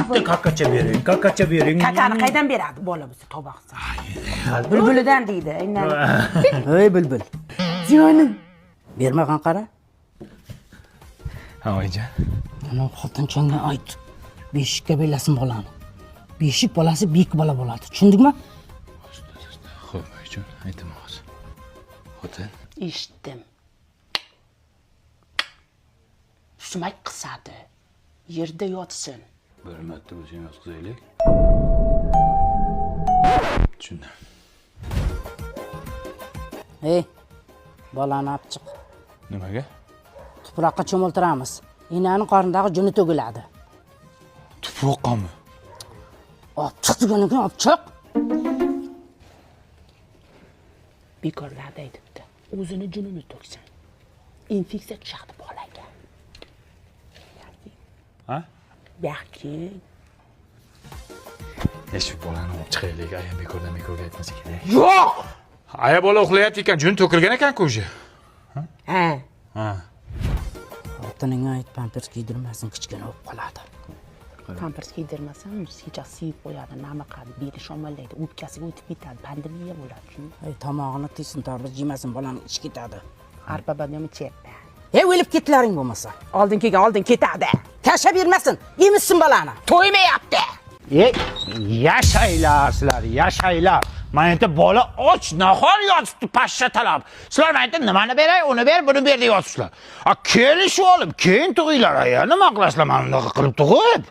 Bitta kakacha bering, kakacha bering. Kakani qaydan beradi bola bo'lsa, tavba qilsin. Bulbulidan deydi. Aynan. Ey bulbul. Jonim. Bermag'an qara. Ha, oyijon. Ana xotinchangga ayt. Beshikka belasin bolani. Beshik bolasi bek bola bo'ladi. Tushundingmi? Xo'p, oyijon, aytaman hozir. Xotin. Eshitdim. Sumak qisadi. Yerda yotsin. Bir marta bo'lsa ham yotqizaylik. Tushundim. Ey, bolani olib chiq. Nimaga? Tuproqqa cho'miltiramiz. Enani qornidagi juni to'kiladi. Tuproqqami? Olib chiq degandan keyin olib chiq. Bekorlarda aytibdi. O'zini junini to'ksin. Infeksiya tushadi bolaga. Ha? Yaxki. E shu bolani olib chiqaylik, ayam bekordan bekorga aytmasa kerak. Yo'q. Aya bola uxlayapti ekan, jun to'kilgan ekan-ku уже. Ha. Ha. Xotiningga ayt, pampers kiydirmasin, kichkina bo'lib qoladi. Pampers kiydirmasam, сейчас siyib qo'yadi, namiqadi, beli shamollaydi, o'pkasiga o'tib ketadi, pandemiya bo'ladi, tushundingmi? Ey, tomog'ini tiysin, tarvuz yemasin, bolani ichi ketadi. Arpa bodom ichyapman. Ey, o'lib ketlaring bo'lmasa. Oldin kelgan oldin ketadi. Tashlab bermasin, emizsin bolani. To'ymayapti. E, yashanglar sizlar, yashanglar. Mana yerda bola och, nahor yotibdi pashsha talab. Sizlar mana yerda nimani beray, uni ber, buni ber deyapsizlar. A kelishib olib, keyin tug'inglar aya. Nima qilasizlar mana bunaqa qilib tug'ib?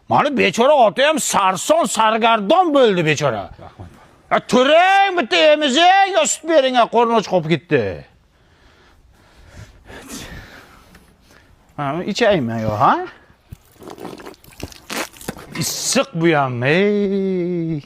Mana bechora ota ham sarson, sargardon bo'ldi bechora. Rahmat. A turing, bitta emizing, yo sut bering, a qorni och qolib ketdi. Ha, ichaymi yo, ha? Issiq bu ham, ey.